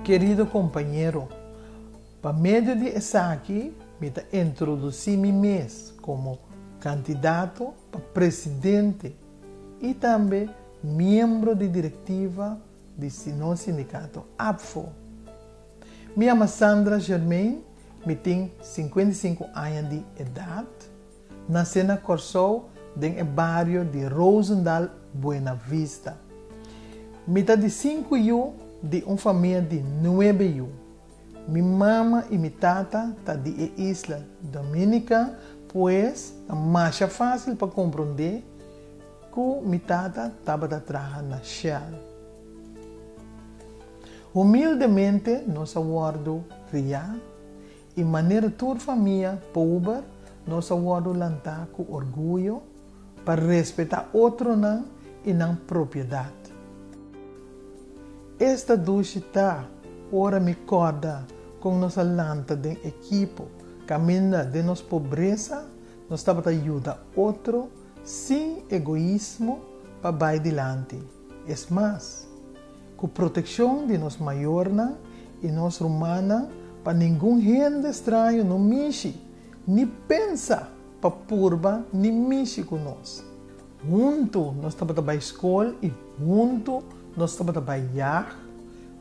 Kerido kompañero, pa medio di esaki mi ta introdusí mi mes komo kandidato pa presidente i tambe miembro di direktiva di nos sindikato ABVO. Mi yama Sandra Germain, mi tin 55 aña di edat, nasé na Kòrsou den e bario di Roosendaal, Buena Vista. Mi ta di sinku yu di un famia di nuebe yu. Mi mama i mi tata ta di e isla Dominica, pues ta masha fásil pa komprondé Ku mi tata tabata traha na Shell. Humildemente nos a wòrdu kriá i manera tur famia pober nos a wòrdu lantá ku orguyo pa respetá otronan i nan propiedat. Esta dushi ta ora mi kòrda kon nos a lanta den ekipo kaminda den nos pobresa nos tabata yuda otro sin egoismo pa bai dilanti. Es mas, ku protekshon di nos mayornan i nos rumannan pa ningun hende straño no mishi ni pensa pa purba ni mishi ku nos. Huntu nos tabata bai skol i huntu nos tabata bai yag,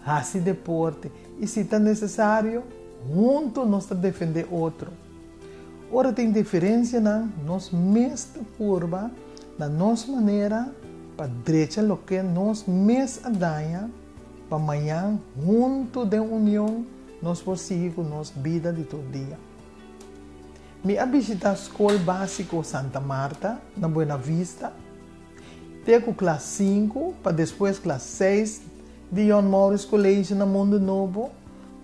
hasi deporte i si ta nesesario huntu nos ta defendé otro. Ora tin diferensianan, nos mes ta purba na nos manera pa drecha loke nos mes a daña pa mañan huntu den union nos por sigui ku nos bida di tur dia. Mi a bishita Skol Básiko Santa Marta na Buena Vista te ku klas sinku pa despues klas seis di Jon Maurits College na Mundu Nobo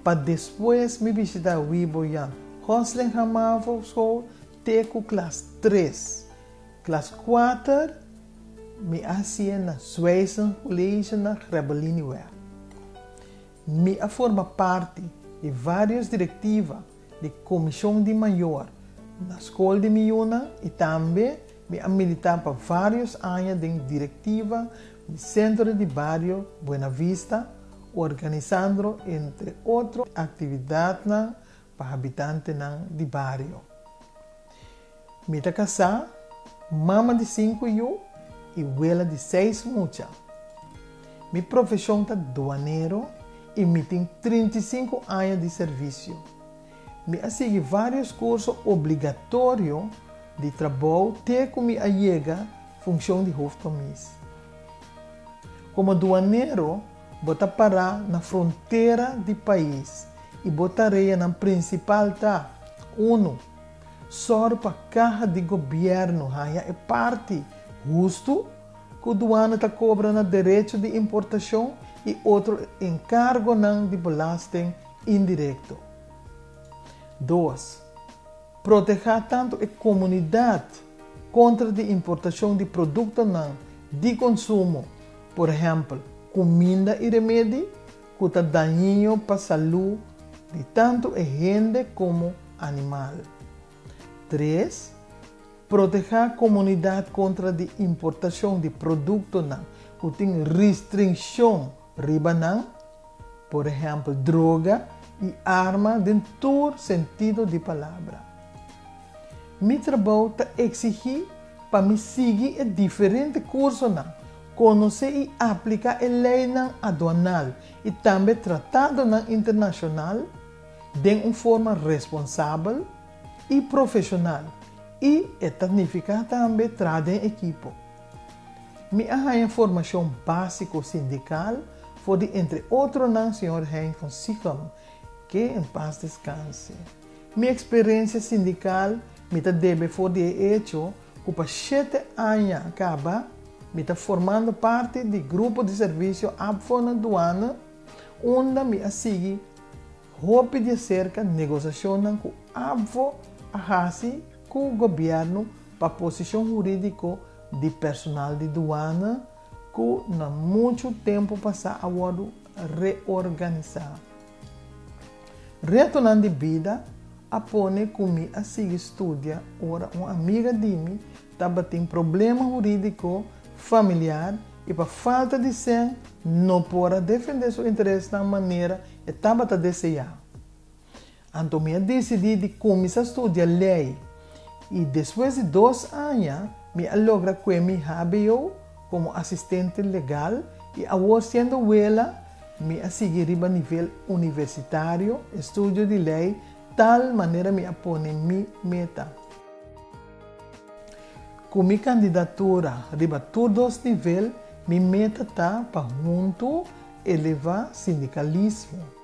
pa despues mi bishita Wibo Jan Goslinga Mavo School te ku klas tres. Klas kuater mi a hasié na Zwijsen College na Grebbelinieweg. Mi a forma parti di vários direktiva di komishon di mayor na skol di mi yunan i tambe mi a militá pa vários aña den direktiva di Sentro di Bario Buena Vista, organisando entre otro aktividatnan pa habitantenan di bario. Mi ta kasá, mama di sinku yu i wela di seis mucha. Mi profeshon ta duanero i mi tin 35 aña di servisio. Mi a sigui vários kurso obligatorio di trabou te ku mi a yega funshon di hoofdcommies. Komo duanero bo ta pará na frontera di pais i bo tareanan prinsipal ta, unu, sòru pa kaha di gobièrnu haña e parti hustu ku duana ta kobra na derecho di importashon i otro enkargonan di belasting indirekto. Dos, protehá tantu e komunidat kontra di importashon di produktonan di konsumo, por ehèmpel kuminda i remedi, ku ta dañino pa salú di tantu e hende komo animal. Tres, protehá komunidat kontra di importashon di produktonan ku tin restringshon riba nan, por ehèmpel droga i arma den tur sentido di palabra. Mi trabou ta eksigí pa mi sigui e diferente kursonan, konosé i apliká e leinan aduanal i tambe tratadonan internashonal den un forma responsabel i profeshonal i e ta nifiká tambe traha den ekipo. Mi a haña formashon básiko sindikal for di entre otronan señor Hein van Sichem, ke en pas deskanse. Mi eksperensia sindikal mi ta debe for di e echo ku pa shete aña kaba mi ta formando parti di grupo di servisio ABVO na Duana. unda mi a sigui hopi di aserka negosashonnan ku ABVO a hasi ku gobièrnu pa posishon hurídiko di personal di duana ku na muchu tempu pasá a wòrdu reorganisá. Retonan di bida a pone ku mi a sigui studia ora un amiga di mi tabatin problema hurídiko familiar i pa falta di sèn no por a defendé su interesnan manera e tabata deseá. Anto mi a disidí di kuminsá studia lei i despues di dos aña mi a logra kue mi hbo komo asistente legal i awor siendo wela mi a sigui riba nivel universitario estudio di lei tal manera mi a pone mi meta. Ku mi kandidatura riba tur dos nivel mi meta ta pa huntu elevá sindikalismo.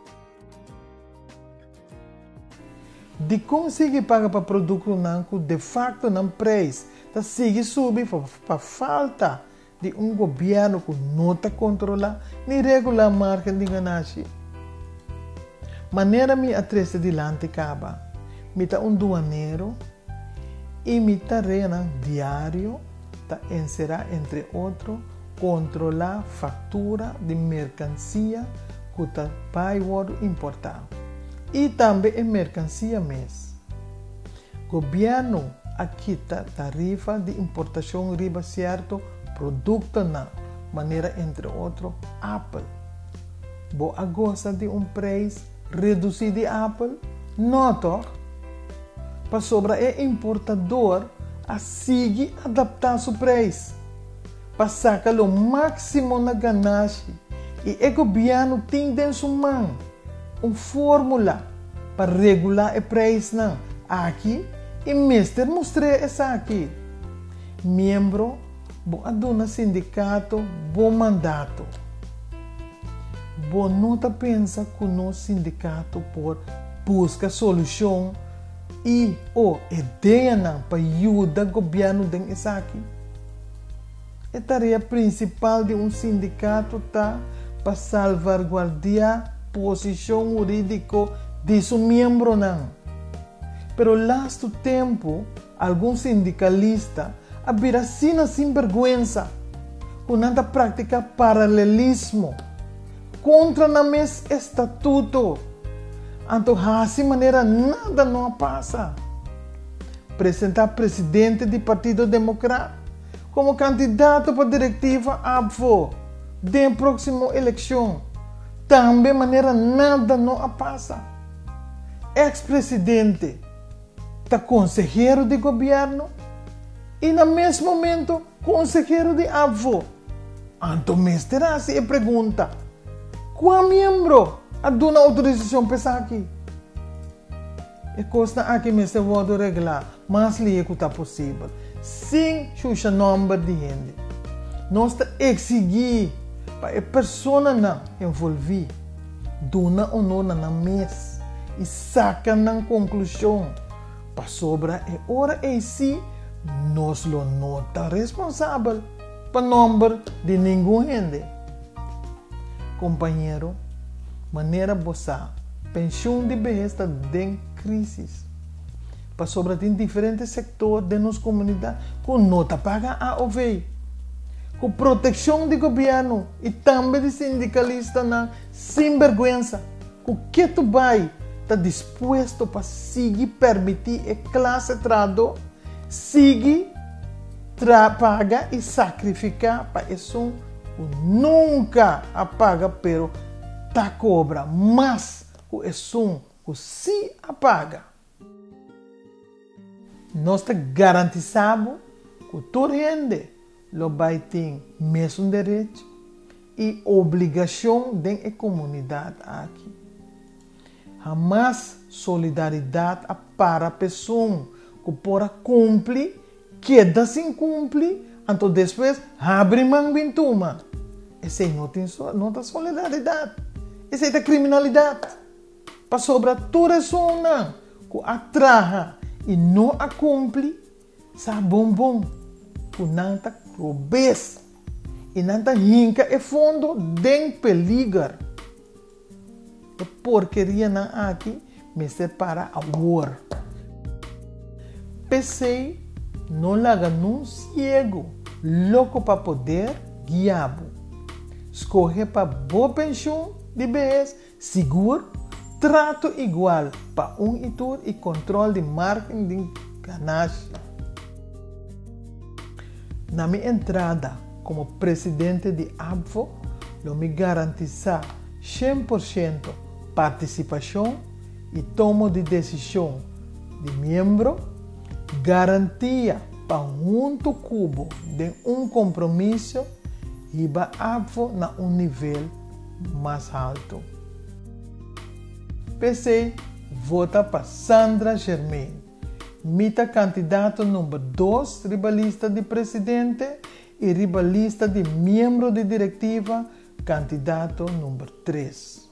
Dikon sigui paga pa produktonan ku defakto nan preis ta sigui subi pa falta di un gobièrnu ku no ta kontrolá ni regulá margen di ganashi? Manera mi a trese dilanti kaba, mi ta un duanero i mi tareanan diario ta enserá entre otro kontrolá faktura di merkansia ku ta bai wòrdu importá i tambe e merkansia mes. Gobièrnu a kita tarifa di importashon riba sierto produktonan manera entre otro apel. Bo a gosa di un preis redusí di apel? No tòg? Pasobra e importador a sigui adaptá su preis pa saka lo máksimo na ganashi i e gobièrnu tin den su man un fórmula pa regulá e preisnan aki i mester mustr'é esaki. Miembro, bo a duna sindikato bo mandato. Bo no ta pensa ku nos sindikato por buska solushon i o ideanan pa yuda gobièrnu den esaki? E tarea prinsipal di un sindikato ta pa salvarguardiá posishon hurídiko di su miembronan. Pero lastu tempu algun sindikalista a bira asina sinbergwensa ku nan ta praktiká paralelismo kontra nan mes estatuto, anto hasi manera nada no a pasa. Presentá presidente di Partido Demokrat komo kandidato pa direktiva ABVO den próksimo elekshon, tambe manera nada no a pasa. Eks presidente ta konsehero di gobièrnu i na mes momento konsehero di ABVO. Anto mester hasi e pregunta, kua miembro a duna outorisashon pa esaki? E kosnan aki mester wòrdu reglá mas lihe ku ta posibel, sin shusha nòmber di hende. Nos ta eksigí pa e personanan envolví duna onor na nan mes i saka nan konklushon, pasobra e ora ei sí nos lo no ta responsabel pa nòmber di ningun hende. Kompañero, manera bo sa, penshun di behes ta den krísis. Pasobra tin diferente sektor den nos komunidat ku no ta paga AOV. Ku protekshon di gobièrnu i tambe di sindikalistanan sinbèrgwensa ku ketu bai ta dispuesto pa sigui permití e klase trahadó sigui tra paga i sakrifiká pa esun ku nunka a paga pero ta kobra mas ku esun ku sí a paga. Nos ta garantisá bo ku tur hende lo bai tin mesun derecho i obligashon den e komunidat aki. Hamas solidaridat a para p'esun ku por a kumpli keda sin kumpli anto despues habri man bin tuma. Esei no tin no ta solidaridat, esei ta kriminalidat. Pasobra tur esunnan ku a traha i no a kumpli sa bon bon ku nan ta robes i nan ta hinka e fondo den peliger. E porkerianan aki mester para awor. P'esei no laga nun siegu loko pa poder guia bo. Skohe pa bo penshun di behes sigur, trato igual pa un i tur i kontrol di margen di ganashi. Na mi entrada komo presidente di ABVO lo mi garantisá 100% partisipashon i tomo di desishon di miembro, garantia pa huntu ku bo den un kompromiso hiba ABVO na un nivel mas haltu. P'esei vota pa Sandra Germain. Mi ta kandidato number dos riba lista di presidente i riba lista di miembro di direktiva kandidato number tres.